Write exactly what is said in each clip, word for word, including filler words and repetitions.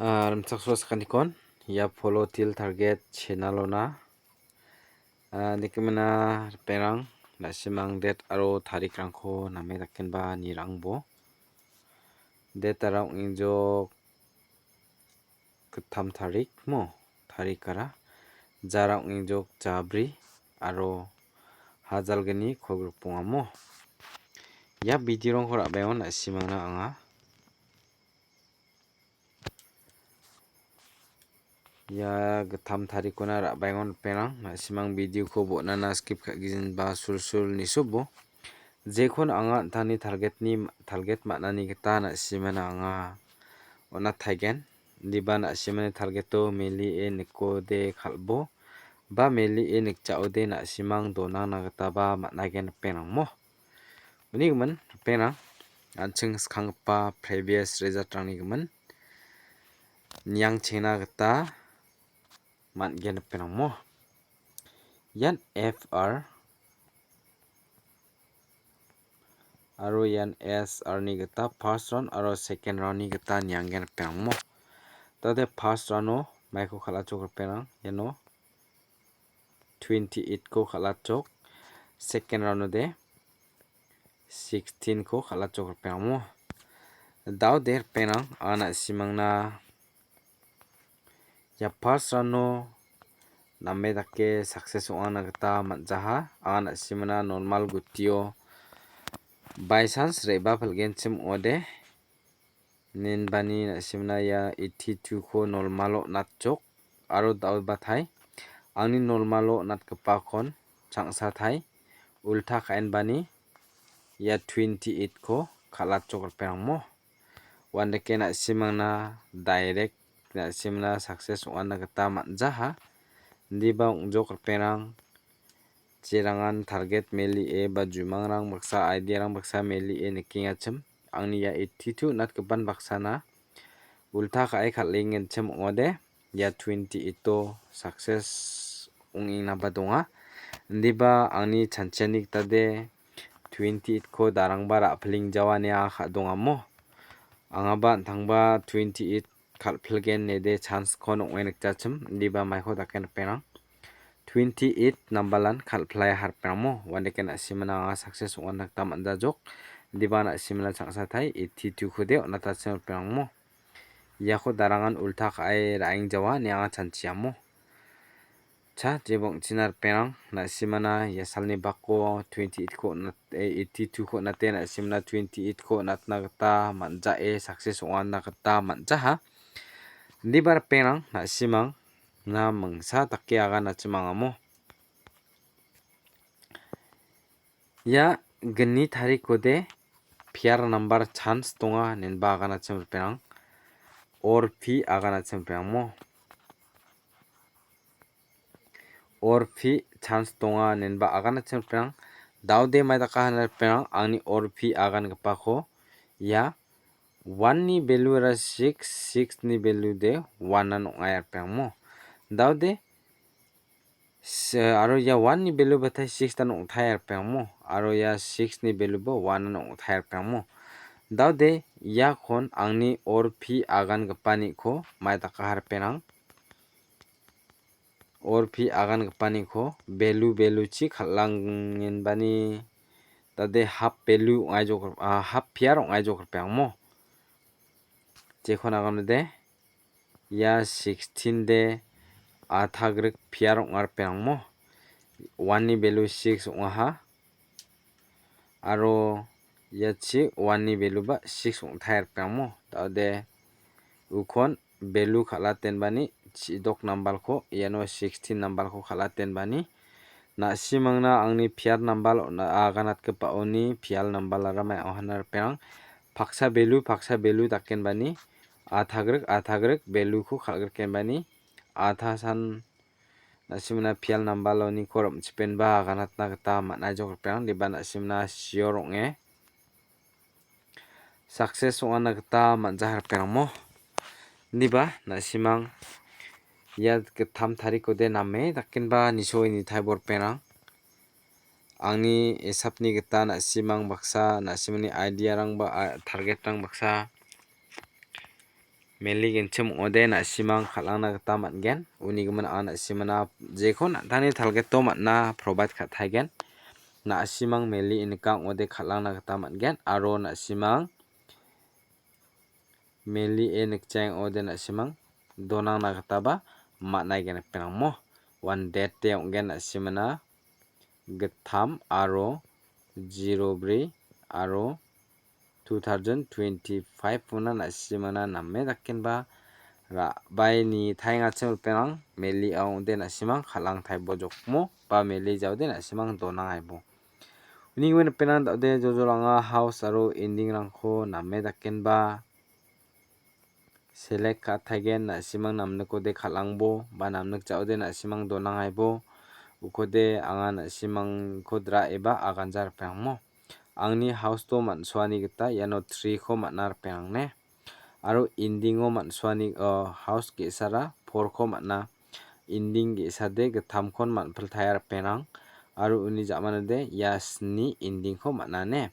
Ah, rimchaksoa sakantikon, ia Polo Teer Target channel-ona, ah, nikengmina ripengrang, na·simang date aro tarikrangko name dakenba nirangbo. Date-ara ong·engjok gittam tarik mo, tarikara. Jara ong·engjok jabri aro hajalgni kolgrikbonga mo. Ia video-rangko ra·baengon na·simangna anga ia gittam tarikkona ra·baengon ripengrang, na·simang video-ko bon·ana skip ka·gijenba sulsul nisubo. Jekon anga an·tangni target-ni, target man·ani gita na·simana anga on·ataigen. Indiba na·simani target-o melie nikode kal·bo, ba melie nikjaode na·simang donangna gitaba man·aigen ripengrang mo. Uni gimin, ripengrang, an·ching skanggipa previous result-rangni gimin niangchengna gita man·gen ripengrang mo. Ian F R aro ian S R-ni gita first round aro second round-ni gita nianggen ripengrang mo. Tade first round-o maiko kal·achok ripengrang, iano twenty-eight-ko kal·achok, second round-ode sixteen-ko kal·achok ripengrang mo. Daode ripengrang, anga na·simangna ia first round-o name dake success ong·ana gita man·jaha. Anga na·simana normal gutio by chance re·baa pel·genchim ong·ode, inenbani na·simana ia eighty-two-ko normal-o natjok aro daobatai angni normal-o natgipakon chang·satai ulta ka·enbani ia twenty-eight-ko kal·atjok ripengrang mo. Uandake na·simangna direct na·simna success ong·ana gita man·jaha. Indiba ong·jok ripengrang, jerangan target melie ba jumangrang baksa, idea-rang baksa melie nikengachim, angni ia eighty-two natgipan baksana ulta ka·e kal·engenchim ong·ode, ia twenty-eight-o success ong·engnaba donga. Indiba angni chanchiani gitade twenty-eight-ko darangba ra·pilengjawa ine anga ka·dongamo. Angaba an·tangba twenty-eight kal·pilgen ine de chance-kon ong·e nikjachim, indiba maiko dake ripengrang. Twenty-eight nambalan kal·pilaiaha ripengrangmo, uandake na·simana anga success ong·na gita man·jajok. Indiba na·simana chang·satai eighty-two-kode on·atachim ripengrangmo. Iako darangan ulta ka·e ra·engjawa ine anga chanchiamo. Cha, jeba ong·china ripengrang, na·simana ia salni bako twenty-eight-ko on·at-, eh, eighty-two-ko on·ate, na·simana twenty-eight-ko on·atna gita man·jae, success ong·atna gita man·jaha. Indiba ripengrang, na·simangna mingsa dake aganachim angamo. Ia gni tarikode piar nambar chance donga inenba aganachim ripengrang. Orpi aganachim ripengrangmo. Orpi chance donga inenba aganachim ripengrang. Daode maidaka hana ripengrang, angni orpi agangipako ia one-ni value-ara six, six-ni value de one-an ong·a ia ripengrangmo. Daode Se-, aro ia one-ni value batai six-tan ong·tai ripengrangmo. Aro ia six-ni value bo one-an ong·tai ripengrangmo. Daode iakon angni orpi agangipaniko maidakaha ripengrang. Orpi agangipaniko value, value-chi kal·angenbani dade half value ong·aijok-, ah, half piar ong·aijok ripengrangmo. Jekon aganode ia sixteen de atagrik piar ong·a ripengrangmo. One-ni value six ong·aha. Aro ia chi one-ni value ba six ong·tai ripengrangmo. Daode ukon value kal·atenbani chi·dok nambalko, iano sixteen nambalko kal·atenbani. Na·simangna angni piar nambal on-, aganatgipaoni pial nambalara mai ong·ahana ripengrang. Paksa value, paksa value dakenbani. Atagrik, atagrik value-ko kal·grikenbani. Atasan na·simna pial nambaloniko rim·chipenba aganatna gita man·aijok ripengrang. Diba na·simna sure ong·e. Success ong·ana gita man·jaha ripengrangmo. Indiba na·simang ia gittam tarikode name dakenba nisoe nitaibo ripengrang. Angni esapni gita na·simang baksa, na·simani idea-rang ba, a, target-rang baksa meli genchim ong·ode na·simang kal·angna gita man·gen. Unigimin anga na·simana jekon an·tangni target-o man·a provide ka·taigen. Na·simang meli inika ong·ode kal·angna gita man·gen aro na·simang meli e nikjang ong·ode na·simang donangna gitaba man·aigen ripengrangmo. One date-e ong·gen na·simana gittam aro zero bri aro two thousand twenty-five ona na·simana name dakenba ra·baini taengachim ripengrang meli a ong·de na·simang kal·ang taibo jokmo ba meli jaode na·simang donang aibo. Uni gimin ripengrang da·ode jojol anga house aro ending-rangko name dakenba select ka·taigen na·simang namnikode kal·angbo ba namnik ja·ode na·simang donang aibo. Ukode anga na·simangko dra·eba aganja ripengrangmo. Angni house-o man·suani gita iano three-ko man·a ripengrang ne. Aro ending-o man·suani, o, house ge·sara four-ko man·a. Ending ge·sade gittamkon man·piltaia ripengrang. Aro uni ja·manode ia sni ending-ko man·a ne.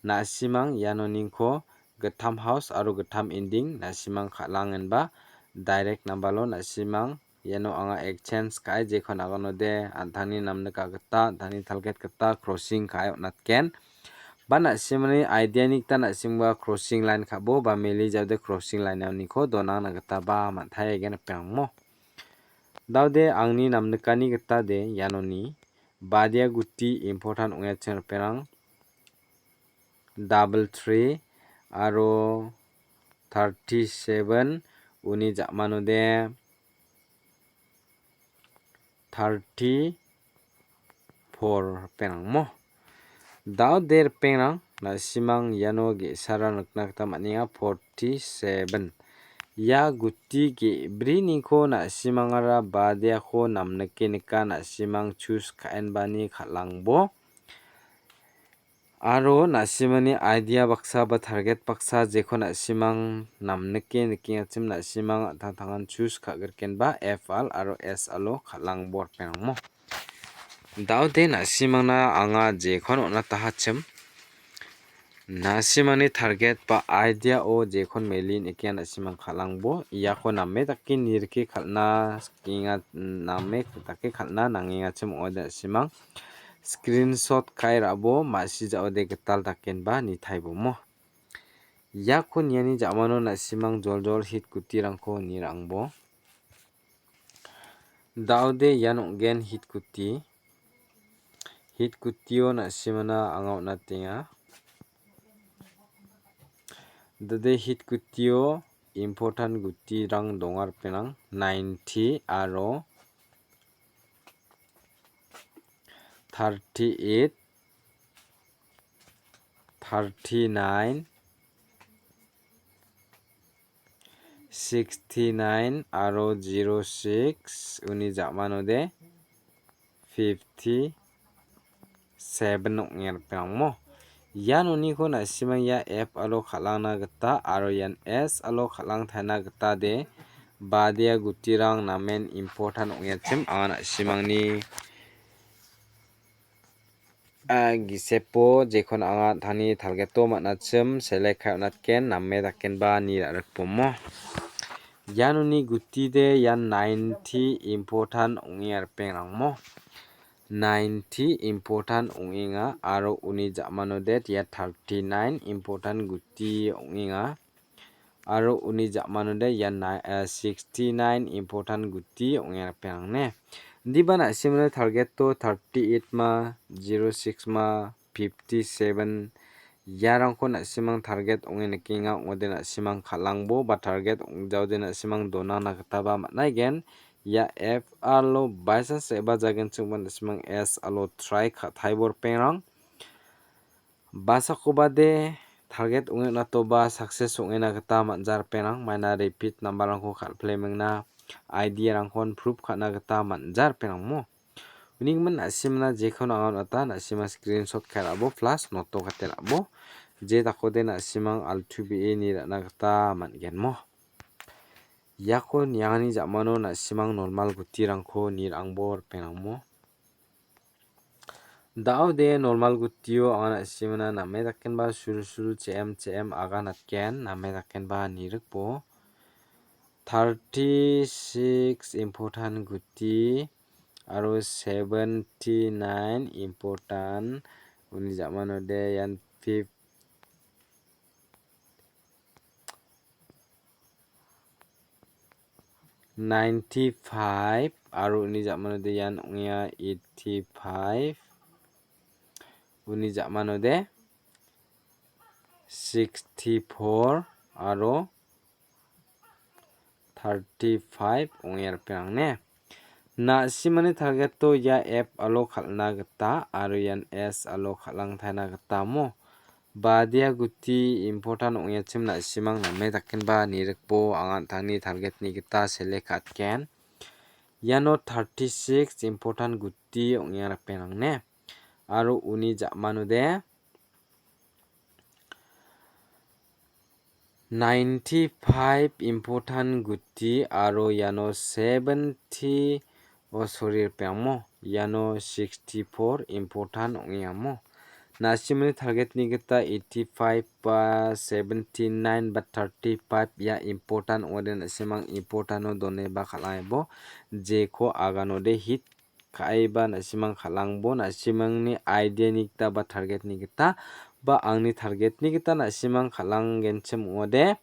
Na·simang ianoningko gittam house aro gittam ending na·simang kal·angenba direct number-o na·simang iano anga exchange ka·e jekon aganode an·tangni namnika gita, an·tangni target gita crossing ka·e on·atgen. Ba na·simani idea-ni gita na·simba crossing line ka·bo ba meli jaode crossing line-oniko donangna gitaba man·taia gen ripengrangmo. Daode angni namnikani gitade ianoni badia guti important ong·achim ripengrang. Double three aro thirty-seven uni ja·manode thirty-four ripengrangmo. Daode ripengrang, na·simang iano ge·sara nikna gita man·enga, forty-seven. Ia guti ge·briniko na·simangara badiako namnike nika, na·simang choose ka·enbani kal·angbo. Aro na·simani idea baksa ba target baksa jekon na·simang namnike nikengachim na·simang an·tangtangan choose ka·grikenba F R aro S R-o kal·angbo ripengrangmo. Daode na·simangna anga jekon on·atahachim. Na·simani target ba idea-o jekon meli nikenga na·simang kal·angbo. Iako name dake nirike kal·na skienga, name dake kal·na nangengachim ong·ode na·simang screenshot ka·e ra·bo ma·sija ode gital dakenba nitaibomo. Iako niani ja·mano na·simang joljol hit gutirangko nirangbo. Daode ian ong·gen hit guti. Hit gutio na·simana anga on·atenga. Dade hit gutio important gutirang donga ripengrang, ninety aro thirty-eight, thirty-nine, sixty-nine aro zero six uni ja·manode fifty-seven ong·e ripengrangmo. Ian uniko na·simang ia F R-o kal·angna gita aro ian S R-o kal·ang taina gita de badia gutirang namen important ong·achim anga na·simangni, a, gisepo jekon anga an·tangni target-o man·achim select ka·e on·atgen name dakenba ni ra·rikbomo. Ian uni gutide ian ninety important ong·e ripengrangmo. Ninety important ong·enga aro uni ja·manode ia thirty-nine important guti ong·enga. Aro uni ja·manode ian nai-, eh, sixty-nine important guti ong·e ripengrang ne. Indiba na·simani target-o thirty-eight ma, zero six ma, fifty-seven iarangko na·simang target ong·e nikenga ong·ode na·simang kal·angbo ba target ong·jaode na·simang donangna gitaba man·aigen. Ia F R-o by chance eba jagenchimba na·simang S R-o try ka-, taibo ripengrang. Basakobade target ong·e on·atoba success ong·ena gita man·ja ripengrang, maina repeat number-rangko kal·plemengna I D-rangkon proof ka·na gita man·ja ripengrangmo. Unigimin na·simna jekon anga on·ata, na·sima screenshot ka·e ra·bo plus noto kate ra·bo. Je dakode na·simang altu be·e ni ra·na gita man·genmo. Iako niangani ja·mano na·simang normal gutirangko ni ra·angbo ripengrangmo. Da·ode normal gutio anga na·simana name dakenba sulsul che·em che·em aganatgen, name dakenba nirikbo. thirty six important guti aro seventy nine important, uni ja·manode ian fif-, ninety five aro uni ja·manode ian ong·a eighty five, uni ja·manode sixty four aro thirty five ong·e ripengrang ne. Na·simani target-o ia F alo kal·na gita aro ian S alo kal·angtaina gita amo. Badia guti important ong·achim na·simang name dakenba nirikbo anga an·tangni target-ni gita select ka·atgen. Iano thirty six important guti ong·e ripengrang ne. Aro uni ja·manode ninety five important guti aro iano seventy, oh, sorry, ripengrang mo. Iano sixty four important ong·e amo. Na·simani target-ni gita eighty five ba seventy nine ba thirty five ia important ong·ode na·simang important-o done ba kal·angaibo jeko aganode hit ka·aiba na·simang kal·angbo na·simangni idea-ni gita ba target-ni gita ba angni target-ni gita na·simang kal·anggenchim ong·ode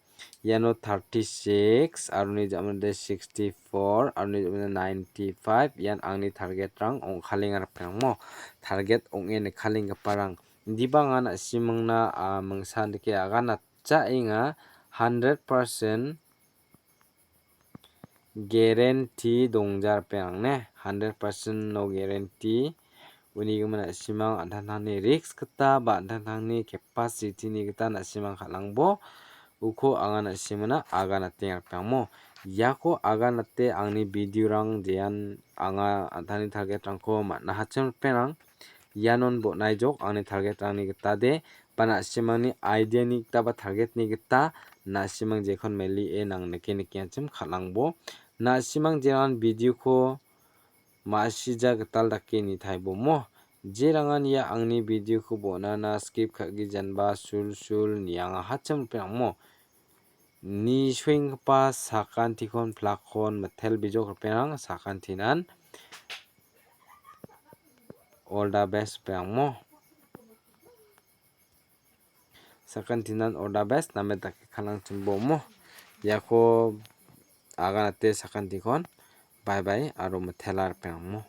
iano thirty six aroni ja·manode sixty four aroni ja·manode ninety five ian angni target-rang ong·kalenga ripengrang mo. Target ong·e nikalenggiparang indiba anga na·simangna, ah, mingsa dake aganatjaenga hundred percent guarantee dongja ripengrang ne, hundred percent no guarantee. Uni gimin na·simang an·tangtangni risk gita ba an·tangtangni capacity-ni gita na·simang kal·angbo uko anga na·simana aganatenga ripengrang mo. Iako aganate angni video-rang jean anga an·tangni target-rangko man·a hachim ripengrang. Ianon bon·aijok angni target-rangni gita de ba na·simangni idea-ni gita ba target-ni gita na·simang jekon melie nang nike nikenchim kal·angbo. Na·simang jerangan video-ko ma·sija gital dake nitaibomo. Jerangan ia angni video-ko bon·ana skip ka·gijanba sulsul nianga hachim ripengrang mo. Nisoenggipa sakantikon plakkon mitel bijok ripengrang sakantinan all the best ripengrang mo. Sakantinan all the best name dake kal·angchimbo mo. Iako aganate sakantikon bye bye aro mitela ripengrang mo.